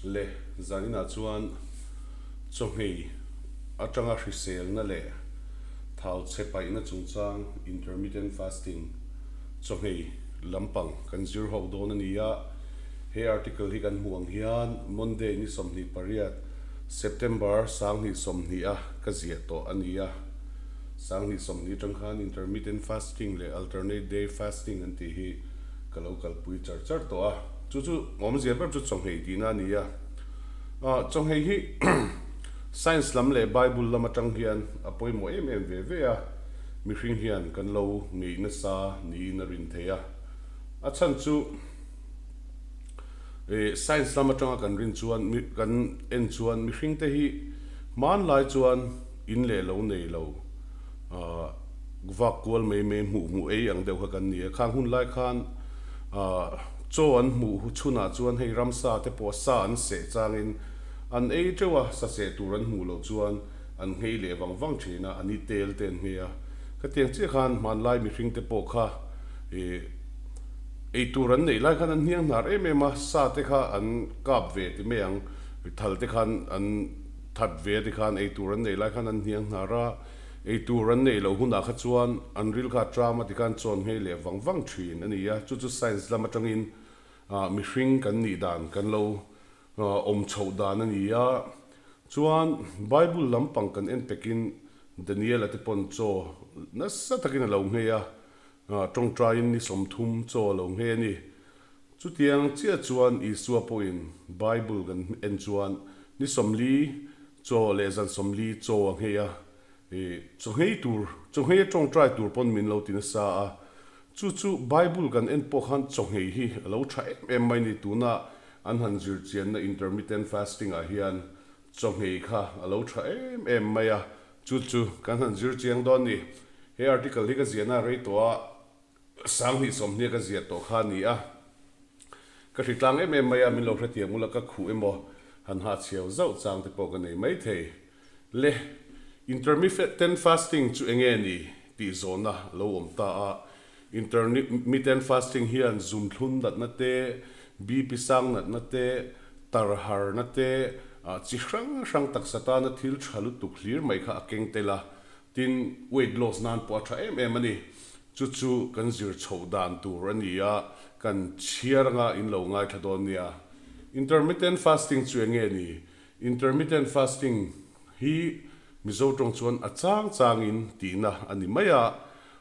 Le zaninah chuan chawhmei atanga hriselna leh thau chhe paihna chungchang intermittent fasting chawhmei lampang kan zir ho dawn a ni a. He article hi kan hmuh ang hian Monday ni 28 September 2020 a ka ziah tawh a ni a. 2020 atang khan intermittent fasting leh alternate day fasting an tih hi ka lo kalpui char char tawh a, chu chu awmzia ber chu chawnghei tihna a ni a. Chawnghei hi science lam leh Bible lam atang hian a pawimawh em em ve ve a, mihring hian kan lo ngeih nasa niin a rin thei a. A chhan chu science lam atanga kan rin chuan kan en chuan mihringte hi hmanlai chuan in leh lo nei lo Vak kual mai mai hmuh hmuh ei ang deuh kha kan ni a, khang hun lai khan chaw an hmuh chhunah chuan hei ramsa te pawh sa an seh changin an ei teuh a, sa seh tur an hmuh loh chuan an nghei leh vang vang thin a, a ni tel te an nghei a. Khatiang chiah khan hmanlai mihring te pawh kha ei tur an neih lai khan an hniang hnar em em a, sa te kha an kap ve ti mai ang, thal te khan an that ve a tikhan ei tur an neih lai khan an hniang hnar a. Ei tur an neih loh hunah kha chuan an ril kha a ṭam a tikhan chawn nghei leh vang vang ṭhin a ni a, chu chu science lam aṭangin mihring kan nih dan kan lo awm chhoh dan a ni a. Chuan Bible lampang kan en pekin Daniel-a te pawn chaw nasa takin a lo nghei a, ṭawngṭaiin ni 30 chaw a lo nghei a ni. Chutiang chiah chuan Isua pawhin Bible kan en chuan ni 40 Chaw leh zan 40 chaw a nghei a, ih, chaw nghei tur, chaw nghei a tawngtai tur pawn min lo ti nasa a. Chu chu Bible kan en pawh khan chaw nghei hi a lo tha em em mai ni, tuna an han zir chianna intermittent fasting ah hian chaw nghei kha a lo tha em em mai a, chu chu kan han zir chiang dawn ni. He article hi ka ziahna rei tawh a. 2020 ka ziah tawh kha a ni a, ka hri tlang em em mai a, min lo hrethiam ula ka khuh emaw han ha chhiau zauh chang te pawh ka nei mai thei. Le, intermittent fasting chu enge ni tih zawhna a lo awm ta a, intermittent fasting hian zumthlun natna te, BP sang natna te, tar harna te, chi hrang hrang taksa tana thil tha lutuk hlir mai kha a keng tel a, Tin, weight loss nan pawh a tha em em a ni. Chu chu kan zir chhoh dan tur a ni a, kan chhiar anga in lo ngaithla dawn nia. Intermittent fasting chu eng nge ni? Intermittent fasting hi Mizo tawng chuan a chang changin tihna a ni mai a,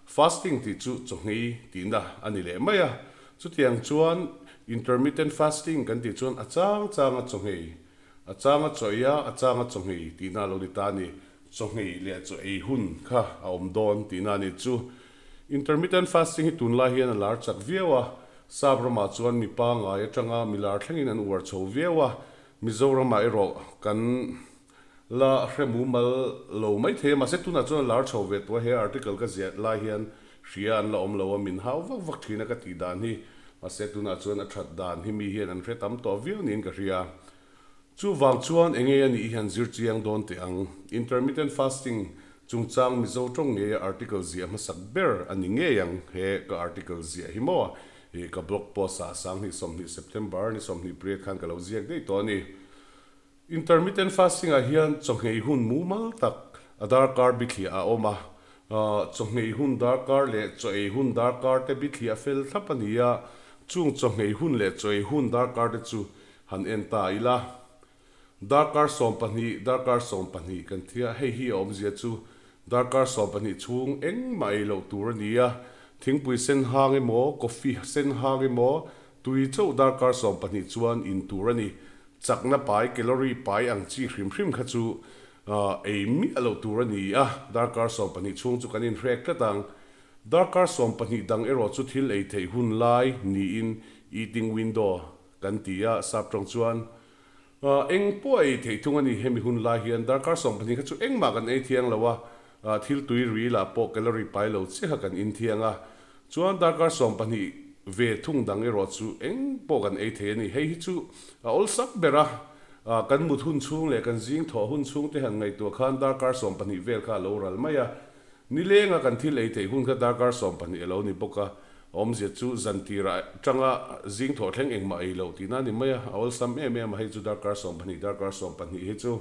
fasting tih chu chawhngei tihna a ni leh mai a. Chutiang chuan intermittent fasting kan tih chuan a chang changa chawhngei, a changa chaw ei a, a changa chawhngei tihna a lo ni ta a ni. Chawhmeh leh chaw ei hun kha a awm dawn tihna a ni chu. Intermittent fasting hi tunlai hian a lar chak viau a, sap ramah chuan mi pangai atanga mi lar thlengin an uar chho viau a, Mizoramah erawh kan la hre mumal lo maithei a, mahse tunah chuan a lar chho ve tawh a, he article ka ziah lai hian hria an la awm lo a, min hau vak vak thin a ka tih dan hi, mahse tunah chuan a that dan hi mi hian an hre tam tawh viau niin ka hria. Chuvang chuan enge a nih hian zir chiang dawn teh ang. Intermittent fasting chungchang Mizo tawng ngeia article ziah hmasak ber a ni ngei ang. He ka article ziah hi maw i ka blog post ah 2020 September ni 28 khan ka lo ziak daih tawh a ni. Intermittent fasting ah hian chawhngei hun mumal tak a darkar bithliah a awm a. Chawhngei hun darkar leh chaw ei hun darkar te bithliah fel thlap a ni a. Chung chawhngei hun leh chaw ei hun darkar te chu Han en ta ila, darkar 12, darkar 12 kan thi a, hei hi a awmzia chu darkar 12 chhung engmah ei loh tur a ni a, thingpui sen hang emaw, coffee sen hang emaw, tui chauh darkar 12 chuan in tur a ni. Chakna pai, calorie pai ang chi hrim hrim kha chu ei miah loh tur a ni a, darkar 12 chhung chu kan inhrek tlat ang. Darkar 12 dang erawh chu thil ei theih hun lai niin eating window Kan ti a, sap tawng chuan, Eng pawh a ei theih thung a ni, hemi hun lai hian darkar 12 kha chu engmah kan ei thiang lo a, thil tui ril ah pawh calorie pai lo chiah kha kan in thiang a, chuan darkar 12 ve thung dang erawh chu eng pawh kan ei thei a ni. Hei hi chu a awlsam ber a, kan mut hun chhung leh kan zing thawh hun chhung te han ngaihtuah khan darkar 12 vel kha a lo ral mai a, Nilenga kan thil ei theih hun kha darkar 12 a lo ni bawk a. A awmzia chu zan tirah atanga zing thawh thleng engmah ei loh tihna a ni mai a, a awlsam em em a, hei chu darkar 12 darkar 12 hi chu.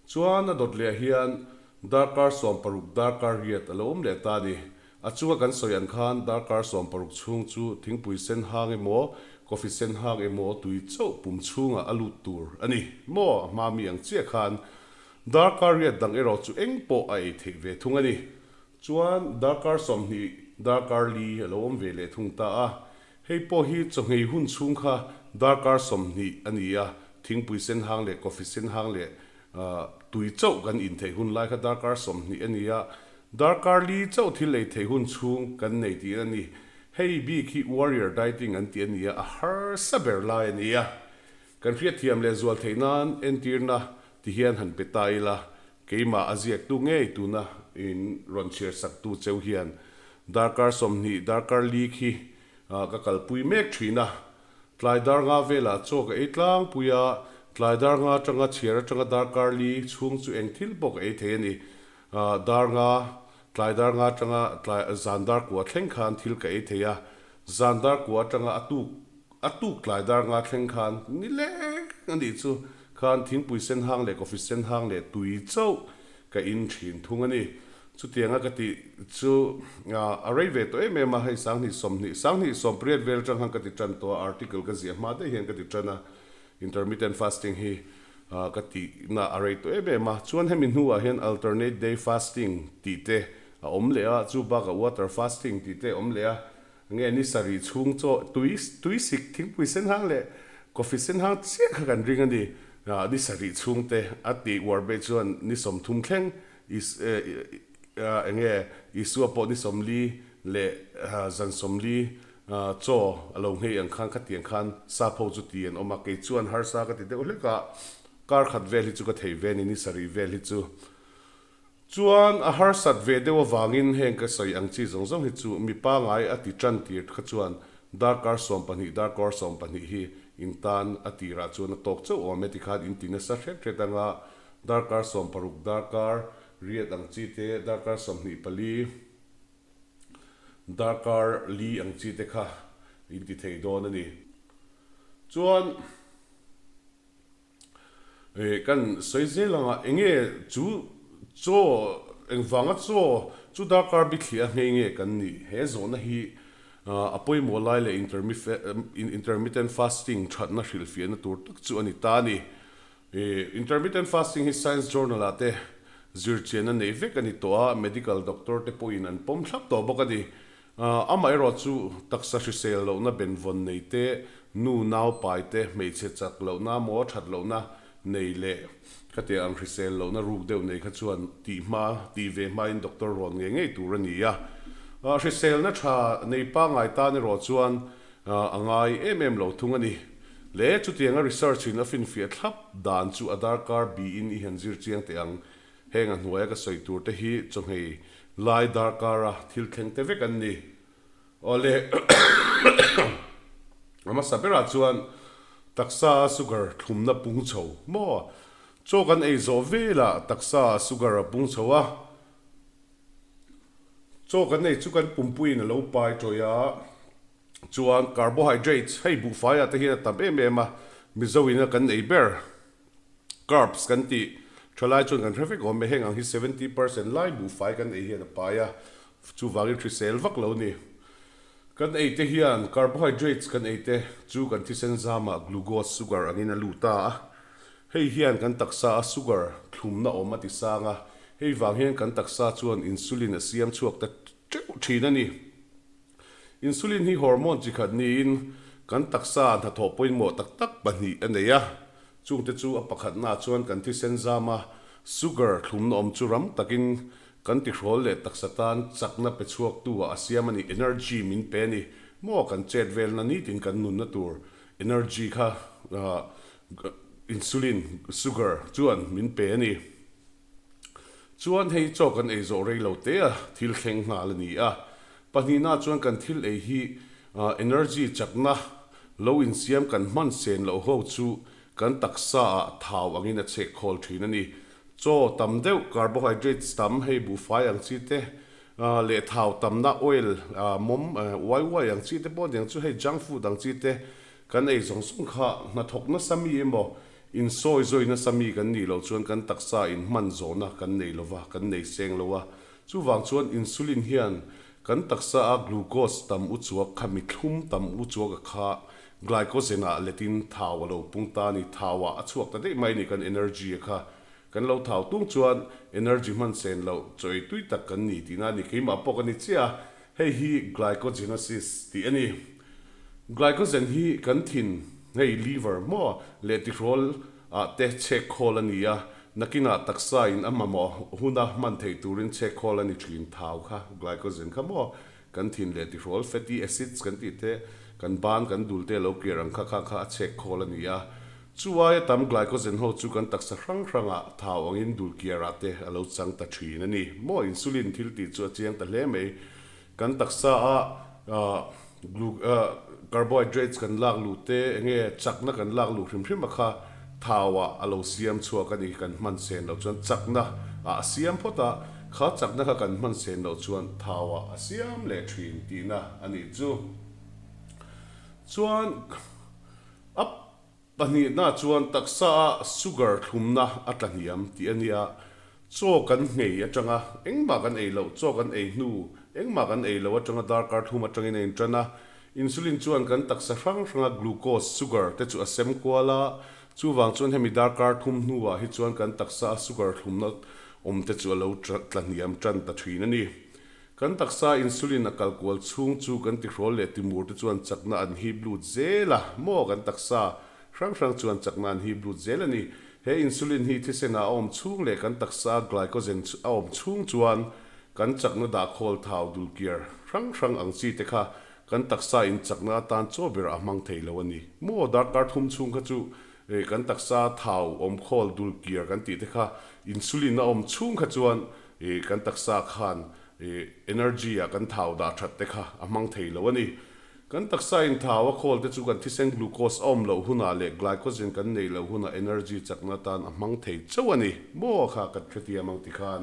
Chuan a dawt leh hian darkar 16 darkar 8 a lo awm leh ta a ni. A chunga kan sawi ang khan darkar 16 chhung chu thingpui sen hang emaw, coffee sen hang emaw tui chauh pum chhungah a lut tur a ni maw? A hma mi ang chiah khan darkar 8 dang erawh chu eng pawh a ei theih ve thung a ni. Chuan darkar 20 darkar 4 a lo awm ve leh thung ta a. Hei pawh hi chawhngei hun chhung kha darkar 20 a ni a, thingpui sen hang leh coffee sen hang leh tui chauh kan in theih hun lai kha darkar 20 a ni a, darkar 4 chauh thil ei theih hun chhung kan nei tih a ni. Hei bik hi warrior dieting an tih a ni a, a harsa ber lai a ni a. Kan hriatthiam leh zual theih nan entirna ti hian han pe ta ila, keimah a ziaktu ngei tuna in rawn chhiar saktu cheu hian darkar 20 darkar 4 khi ka kalpui mek thin a. Tlai dar nga velah chaw ka ei tlangpui a, tlai dar nga atanga chhiar atanga darkar 4 chhung chu eng thil pawh ka ei thei a ni. Dar nga, tlai dar nga atanga tlai zan dar kua thleng khan thil ka ei thei a, zan dar kua atanga a tuk A tuk tlai dar nga thleng khan ni leng a nih chu khan thingpui sen hang leh coffee sen hang leh tui chauh ka in thin thung a ni. Chutianga ka tih chu a rei ve tawh em em a, hei 2020, 2018 vel atang khan ka ti tan tawh a, article ka ziah hma daih hian ka ti tan a, intermittent fasting hi ka tihna a rei tawh em em a. Chuan hemi hnuah hian alternate day fasting tih te a awm leh a, chu bakah water fasting tih te a awm leh a, Nge ni sarih chhung chaw tui tui sik thingpui sen hang leh coffee sen hang chiah kha kan ring a ni. Ni sarih chhung te a tih uar beh chuan ni 30 thleng is eng nge Isua pawh ni 40 leh zan 40 chaw a lo nghei ang khan khatiang khan sap ho chu ti an awm a, kei chuan harsa ka ti deuh hlek a, kar khat vel hi chu ka thei ve a ni, ni sarih vel hi chu. Chuan a harsat ve deuh avangin heng ka sawi ang chi zawng zawng hi chu mi pangai a ti tan tir kha chuan darkar 12 darkar 12 hi in tan a tirah chuan a tawk chauh awm e tikhan in ti nasa hret hret anga darkar 16 darkar 8 ang chi te darkar 24 darkar 4 ang chi te kha in ti thei dawn a ni. Chuan. Kan sawi zel ang a, enge chu chaw, engvanga chaw chu darkar bithliah a nghei nge kan nih? He zawhna hi a pawimawh lai leh intermittent fasting thatna hrilhfiahna tur tak chu a ni ta a ni. Intermittent fasting hi science journal ah te zirchianna neih vek a ni tawh a, medical doctor te pawhin an pawm thlap tawh bawk a ni. Amaherawh chu taksa hrisel lohna benvawn nei te, nu nau pai te, hmeichhe chak lohna maw that lohna nei leh khatiang ang hrisel lohna ruk deuh nei kha chuan tih hma, tih ve hmain doctor rawn ngei ngei tur a ni a. Hriselna tha nei pangngai tan erawh chuan a ngai em em lo thung a ni. Le chutianga research in a finfiah thlap dan chu a darkar biin i han zir chiang teh ang. Heng a hnuaia ka sawi tur te hi chawhmei lai darkara thil thleng te vek an ni. Awle a hmasa berah chuan taksa a sugar thlumna pung chho maw? Chaw kan ei zawh velah taksa a sugar a pung chho a, chaw kan ei chu kan pumpuiin a lo pai tawih a, chuan carbohydrates hei buhfaiah te hian a tam em em a, Mizo ina kan ei ber. Carbs kan tih thalai chuan kan hre vek awm e, heng ang hi 70% lai buhfai kan ei hian a pai a, chuvangin hrisel vak lo ni. Kan ei te hian carbohydrates kan ei te chu kan thisen zamah glucose sugar angin a lut ta a, hei hian kan taksa a sugar thlumna awm a ti sang a, hei vang hian kan taksa chuan insulin a siam chhuak ta teuh thin a ni. Insulin hi hormone chi khat niin kan taksa hnathawh pawimawh tak tak pahnih a nei a. Chungte chu a pakhatnaah chuan kan thisen zama sugar thlumna awm chu ram takin kan tihrawl leh taksa tan chakna pe chhuaktu ah a siam a ni, energy min pe a ni. Maw kan chet velna nitin kan nunna tur energy kha insulin, sugar, chuan min pe a ni. Chuan hei chaw kan ei zawh rei lo te a thil thleng nghal a ni a. Pahnihna chuan kan thil ei hi energy chakna lo insiam kan hman sen loh ho chu kan taksa ah thau angin a chhek khawl thin a ni. Chaw tam deuh carbohydrates tam hei buhfai ang chi te Leh thau tamna oil mawm uai uai ang chi te pawh aniang chu hei junk food ang chi te kan ei zawng zawng kha hnathawk nasa mi emaw insawi zawi nasa mi kan nih loh chuan kan taksa in hman zawhna kan nei lova kan nei seng lo a. Chuvang chuan insulin hian kan taksa a glucose tam uchuak kha mithlum tam uchuak a kha glycogen ah letin thau a lo pung ta a ni, thau ah a chhuak ta daih mai a ni kan energy a kha. Kan lo thau tung chuan energy hman sen loh chaw ei tui tak kan ni tihna a ni. Keimah pawh ka ni chiah a, hei hi glycogenosis tih a ni. Glycogen hi kan thin, hei liver maw leh tihrawl ah te chhek khawl a ni a, nakinah taksa in a mamawh huna hman theih turin chhek khawl a ni thin thau kha glycogen kha maw kan thin leh tihrawl fatty acids kan tih te kan ban kan dul te lo kiar ang kha kha kha a chhek khawl a ni a. Chu aia tam glycogen ho chu kan taksa hrang hrangah thau angin dul kiarah te a lo chang ta thin a ni. Maw insulin thil tih chu a chiang ta hle mai. Kan taksa a carbohydrates kan lak luh te enge chakna kan lak luh hrim hrim a kha thau ah a lo siam chhuak a ni. Kan hman sen loh chuan chakna ah a siam phawt a, kha chakna kha kan hman sen loh chuan thau ah a siam leh thin tihna a nih chu. Chuan a Pahnihna chuan taksa a sugar thlumna a tla hniam tih a nia. Chaw kan nghei atanga engmah kan ei loh, chaw kan ei hnu engmah kan ei loh atanga darkar thlum atangin a intan a. Insulin chuan kan taksa hrang hranga glucose, sugar, te chu a sem kual a. Chuvang chuan hemi darkar thum hnuah hi chuan kan taksa a sugar thlumna awm te chu a lo tla hniam tan ta thin a ni. Kan taksa insulin a kal kual chhung chu kan tihrawl leh timur te chuan chakna an hip lut zel a, maw kan taksa hrang hrang chuan chakna an hip lut zel a ni. He insulin hi thisen ah a awm chhung leh kan taksa glycogen a awm chhung chuan kan chakna dahkhawl thau dulkiar hrang hrang ang chi te kha kan taksa in chakna atan chaw ber a hmang thei lo a ni. Maw darkar thum chhung kha chu kan taksa thau awmkhawl dulkiar kan tih te kha insulin a awm chhung kha chuan Kan taksa khan energy ah kan thau dah that te kha a hmang thei lo a ni. Kan taksa in thau a khawl te chu kan thisen glucose a awm loh hunah leh glycogen kan neih loh hunah energy chakna atan a hmang thei chauh a ni. Maw kha kan hrethiam ang tikhan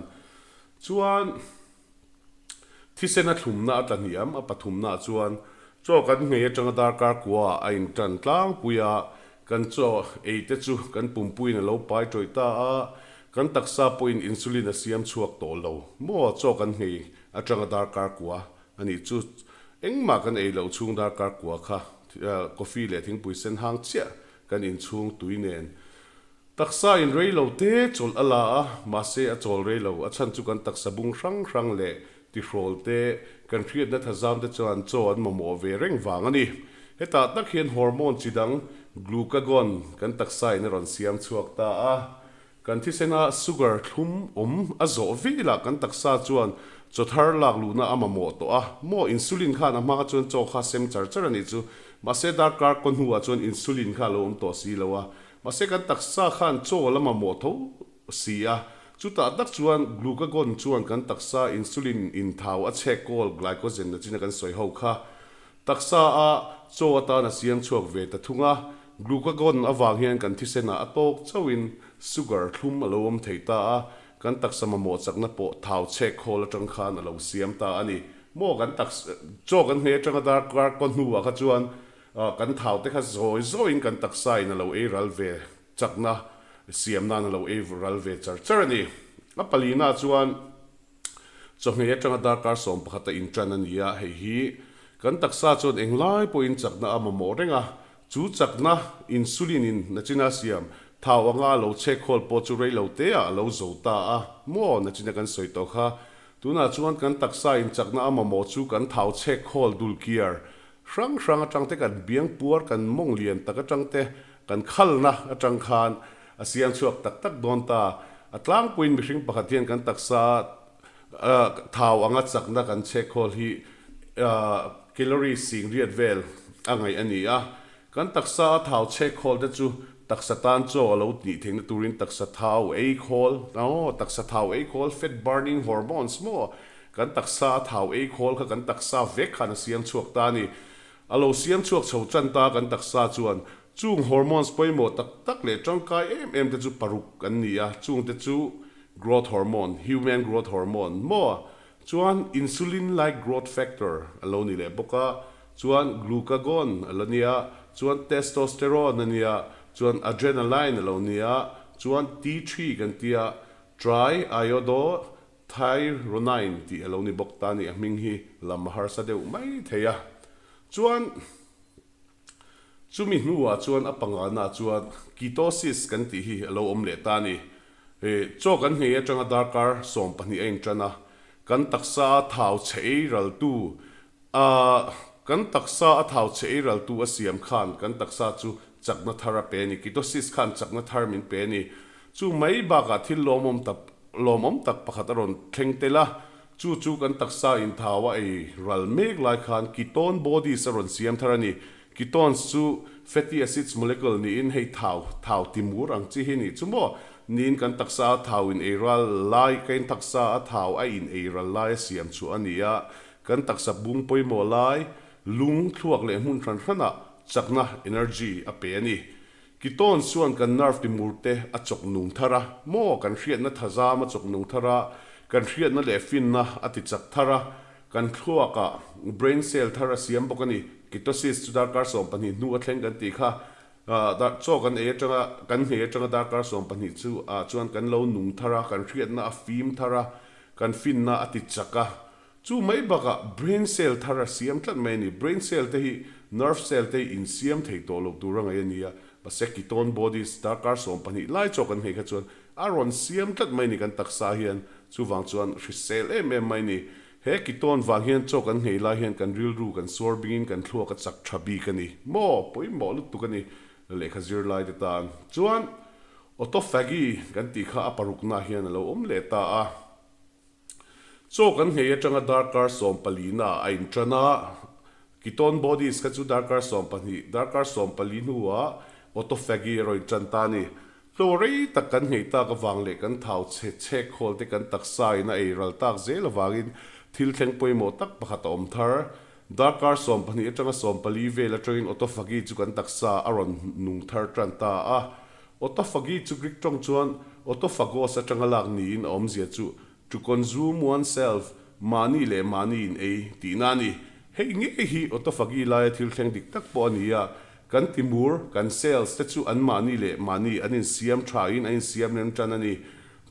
chuan thisen a thlumna a tla hniam a pathumnaah chuan chaw kan nghei atanga darkar kua ah a intan tlangpui a, Kan chaw ei te chu kan pumpuiin a lo pai tawih ta a, kan taksa pawhin insulin a siam chhuak tawh lo maw? Chaw kan nghei atanga darkar kua a nih chu. Engmah kan ei loh chhung darkar kua kha coffee leh thingpui sen hang chiah kan inchhung tui nen. Taksa in rei lo te chawlh a la a, mahse a chawl rei lo. A chhan chu kan taksa bung hrang hrang leh Tihrawl te, kan hriatna thazam te chuan chaw an mamawh ve reng vang a ni. Hetah tak hian hormone chi dang glucagon kan taksa in a rawn siam chhuak ta a. Kan thisena sugar thlum awm a zawh velah kan taksa chuan chaw thar lak luhna a mamawh tawh a. Maw insulin khan a hma chuan chaw kha sem char char a nih chu. Mahse darkar kaw hnuah chuan insulin kha a lo awm tawh si lo a. Mahse kan taksa khan chaw la mamawh tho Si a, chutah tak chuan glucagon chuan kan taksa insulin inthau a chhek kawl glycogen na chin a kan sawi ho kha taksa a chaw atan a siam chhuak ve ta thung a, glucagon avang hian kan thisen ah a tawk chauhin sugar thlum a lo awm thei ta a, kan taksa mamawh chakna pawh thau chhek khawl atang khan a lo siam ta a ni. Maw kan taksa chaw kan nghei atanga darkar kaw hnuah kha chuan kan thau te kha zawi zawiin kan taksa in a lo ei ral ve Chakna siam nan a lo ei ral ve char char a ni. A palina chuan chawhmeh atanga darkar 11 a intan a ni a, hei hi kan taksa chuan englai pawhin chakna a mamawh reng a, chu chakna insulin in nachina siam thau anga a lo chhek hawl pawh chu rei lo te ah a lo zo ta a, maw nachina kan sawi tawh kha. Tunah chuan kan taksa in chakna a mamawh chu kan thau chhek hawl dulkiar hrang hrang atang te kan biang puar kan mawng lian tak atang te Kan khalna atang khan a siam chhuak tak tak dawn ta. A tlangpuiin mihring pakhat hian kan taksa thau anga chakna kan chhek khawl hi calorie sing riat vel a ngaih a ni a. Kan taksa a thau chhek khawl te chu taksa tan chaw a lo tih theihna turin taksa thau ei khawl, aw taksa thau ei khawl, fat burning hormones maw, kan taksa a thau ei khawl kha kan taksa vek khan a siam chhuak ta a ni. A lo siam chhuak chho tan ta kan taksa chuan chung hormones pawimawh tak tak leh tangkai em em te chu paruk an ni a, chung te chu growth hormone, human growth hormone, maw? Chuan insulin like growth factor a lo ni leh bawk a, chuan glucagon a la nia, chuan testosterone a nia, chuan adrenaline a lo nia, chuan T3 kan tia, triiodothyronine tih a lo ni bawk ta a ni, a hming hi lam a harsa deuh mai thei a. Chuan. Chumi hnuah chuan a pangana chuan ketosis kan tih hi a lo awm leh ta a ni. Chaw kan nghei atanga darkar 12 a intan a, kan taksa a thau chhe ei raltu a kan taksa a thau chhe ei raltu a siam khan kan taksa chu chakna thar a pe a ni. Ketosis khan chakna thar min pe a ni. Chu mai bakah thil lawmawm tak Lawmawm tak pakhat a rawn thleng tel a, chu chu kan taksa inthau a ei ral mek lai khan ketone bodies a rawn siam thar a ni. Ketones chu fatty acids molecule niin hei thau, thau timur ang chi hi nih chu maw? Niin kan taksa a thau in ei ral lai, kan taksa a thau a in ei ral lai a siam chhuah a ni a, kan taksa bung pawimawh lai, lung, thluak leh hmun hran hranah chakna, energy, a pe a ni. Kitawn chuan kan nerve timur te a chawk nung thar a, maw kan hriatna thazam a chawk nung thar a, kan hriatna leh finna a ti chak thar a, kan thluakah brain cell thar a siam bawk a ni. Ketosis chu darkar 12 hnu a thleng kan tih kha, chaw kan ei atanga kan nghei atanga darkar 12 chu ah chuan kan lo nung thar a, kan hriatna a fim thar a, kan finna a ti chak a, Chu mai bakah brain cell thar a siam tlat mai a ni. Brain cell te hi nerve cell te hi insiam thei tawh lo tur a ngaih a ni a, mahse ketone bodies darkar 12 lai chaw kan nghei kha chuan a rawn siam tlat mai a ni kan taksa hian. Chuvang chuan hrisel em em mai a ni. He ketone vang hian chaw kan nghei lai hian kan rilru kan suar bingin kan thluak a chak tha bik a ni. Maw pawimawh lutuk a ni lehkha zirlai te tan. Chuan autophagy kan tih kha a parukna hian a lo awm leh ta a. Chaw kan nghei atanga darkar 14 na a intan a, ketone bodies kha chu darkar 12, darkar 14 hnuah autophagy a rawn intan ta a ni. Chaw rei tak kan nghei tak avang leh kan thau chhe chhek khawl te kan taksa in a ei ral tak zel avangin thil thleng pawimawh tak pakhat a awm thar. Darkar 12 atanga 14 vel atangin autophagy chu kan taksa a rawn nung thar tan ta a. Autophagy chu Greek tawng chuan autophagos atanga lak niin a awmzia chu to consume oneself, mahni leh mahni in ei, tihna a ni. Hei ngei hi autophagy laia thil thleng dik tak pawh a ni a, kan timur, kan cells, te chu an mahni leh mahni an insiam thain an insiam rem tan a ni.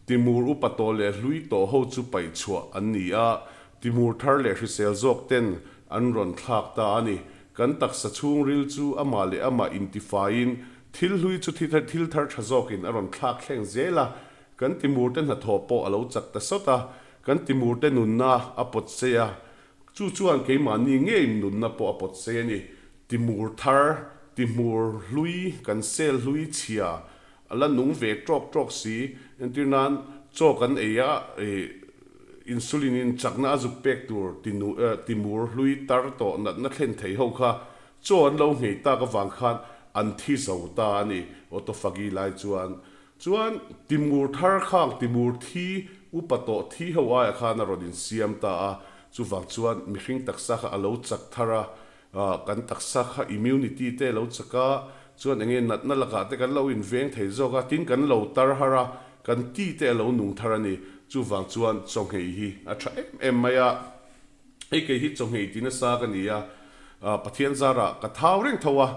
Timur upa tawh leh hlui tawh ho chu paih chhuah an ni a, timur thar leh hrisel zawk ten an rawn thlak ta a ni. Kan taksa chhungril chu amah leh amah intifaiin Thil hlui chu thil thar tha zawkin a rawn thlak thleng zel a, kan timurte hnathawh pawh a lo chak ta sawt a, kan timurte nunna a pawt sei a, chu chuan keimahni ngei nunna pawh a pawt sei a ni. Timur thar, tihmur hlui, kan sel hlui chhia a la nung ve tawk tawk si, entir nan chaw kan ei a, insulin in chakna a zuk pek tur timur hlui tar tawh natna thlen thei ho kha Chaw an lo nghei tak avang khan an thi zo ta a ni, Autophagy lai chuan. Chuan Timur thar khang Timur thi upa tawh thi ho aia khan a rawn insiam ta a, chuvang chuan mihring taksa kha a lo chak thar a, kan taksa kha immunity te a lo chak a, chuan enge natna lakah te kan lo inveng thei zawk a, tin kan lo tar har a, kan ti te a lo nung thar a ni, chuvang chuan chaw nghei hi a tha em em mai a. Hei kei hi chawhmeh ti nasa ka ni a, Pathian zarah ka thau reng tho a,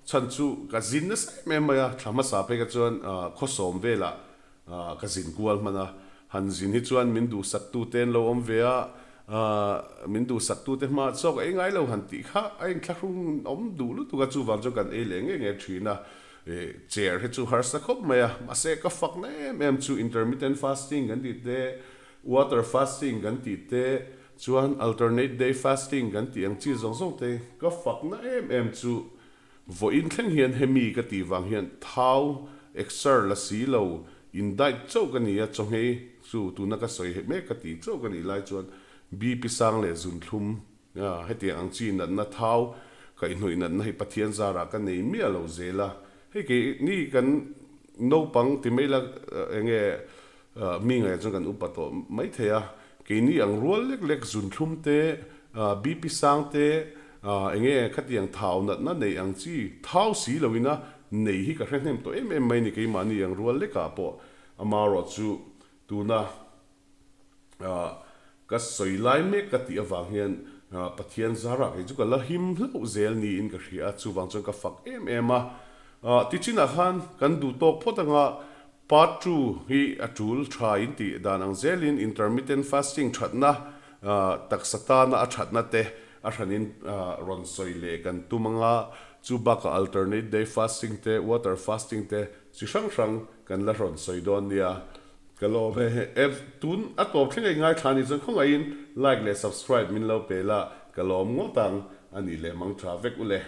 chhan chu ka zin nasa em em mai a, thla hmasa phei kha chuan khawsawm velah ka zin kual hman a, han zin hi chuan min duhsaktute an lo awm ve a, min duhsaktute hma chaw ka ei ngai lo han tih kha a inthlahrung awm duh lutuk a, chuvang chuan kan ei leh ngei ngei thin a, chair hi chu harsa khawp mai a, mahse ka fakna em em chu intermittent fasting kan tih te, water fasting kan tih te, Chuan alternate day fasting kan tih ang chi zawng zawng te ka fakna em em chu vawiin thleng hian hemi ka tih vang hian thau exer la si lo in diet chauh ka ni a chawhmei chu tuna ka sawi he mek ka tih chauh ka nih lai chuan BP sang leh zunthlum hetiang ang chi natna thau kaihhnawih natna hi Pathian zarah ka nei miah lo zel a hei kei ni kan naupang ti mai la enge Mi ngaih chuan kan upa tawh mai thei a, keini ang rual lek lek zunthlum te, BP sang te, enge khatiang thau natna nei ang chi thau si loin a nei hi ka hre hnem tawh em em mai ni keimahni ang rual lekah pawh amarawh chu tuna. Ka sawi lai mek ka tih avang hian Pathian zarah kei chu ka la him hlauh zel niin ka hria a, chuvang chuan ka fak em em a. Tichinah khan kan duh tawk phawt anga part 2 hi a tul tha in tih dan ang zelin intermittent fasting thatna taksa tana a thatna te a hranin rawn sawi leh kan tum anga, chu bakah alternate day fasting te, water fasting te chi hrang hrang kan la rawn sawi dawn nia. Ka lawm e. Ev tun a tawp thleng a i ngaithla anih chuan khawngaihin like leh subscribe min lo pe la, ka lawm ngawt ang. Anih leh mang tha vek u le.